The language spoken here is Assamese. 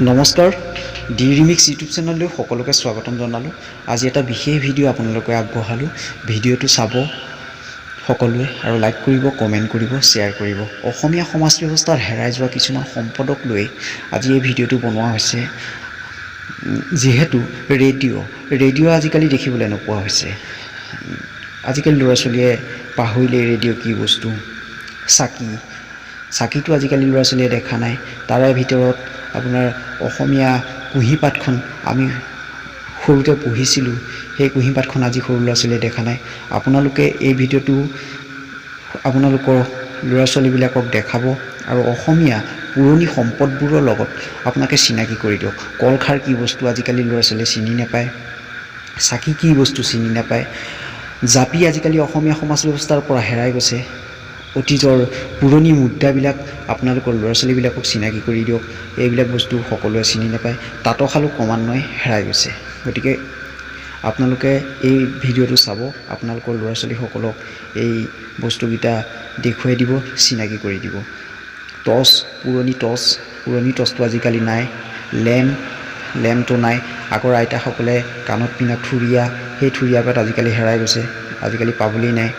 নমস্কাৰ, ডি ৰিমিক্স ইউটিউব চেনেললৈ সকলোকে স্বাগতম জনালোঁ। আজি এটা বিশেষ ভিডিঅ' আপোনালোকে আগবঢ়ালোঁ। ভিডিঅ'টো চাব সকলোৱে আৰু লাইক কৰিব, কমেণ্ট কৰিব, শ্বেয়াৰ কৰিব। অসমীয়া সমাজ ব্যৱস্থাত হেৰাই যোৱা কিছুমান সম্পদক লৈ আজি এই ভিডিঅ'টো বনোৱা হৈছে। যিহেতু ৰেডিঅ', ৰেডিঅ' আজিকালি দেখিবলৈ নোপোৱা হৈছে। আজিকালি ল'ৰা ছোৱালীয়ে পাহৰিলেই ৰেডিঅ' কি বস্তু। চাকি, চাকিটো আজিকালি ল'ৰা ছোৱালীয়ে দেখা নাই। তাৰে ভিতৰত আপোনাৰ অসমীয়া কুঁহিপাতখন আমি সৰুতে পঢ়িছিলোঁ, সেই কুঁহিপাতখন আজি সৰু ল'ৰা ছোৱালীয়ে দেখা নাই। আপোনালোকে এই ভিডিঅ'টো আপোনালোকৰ ল'ৰা ছোৱালীবিলাকক দেখাব আৰু অসমীয়া পুৰণি সম্পদবোৰৰ লগত আপোনালোকে চিনাকি কৰি দিয়ক। কলখাৰ কি বস্তু আজিকালি ল'ৰা ছোৱালীয়ে চিনি নাপায়, চাকি কি বস্তু চিনি নাপায়, জাপি আজিকালি অসমীয়া সমাজ ব্যৱস্থাৰ পৰা হেৰাই গৈছে। অতীজৰ পুৰণি মুদ্ৰাবিলাক আপোনালোকৰ ল'ৰা ছোৱালীবিলাকক চিনাকি কৰি দিয়ক। এইবিলাক বস্তু সকলোৱে চিনি নাপায়। তাঁতশালো ক্ৰমান্বয়ে হেৰাই গৈছে। গতিকে আপোনালোকে এই ভিডিঅ'টো চাব, আপোনালোকৰ ল'ৰা ছোৱালীসকলক এই বস্তুকেইটা দেখুৱাই দিব, চিনাকি কৰি দিব। টৰ্চ, পুৰণি টৰ্চ, পুৰণি টৰ্চটো আজিকালি নাই। লেম্প, লেম্পটো নাই। আগৰ আইতাসকলে কাণত পিন্ধা থুৰীয়া, সেই থুৰীয়াপাত আজিকালি হেৰাই গৈছে, আজিকালি পাবলেই নাই।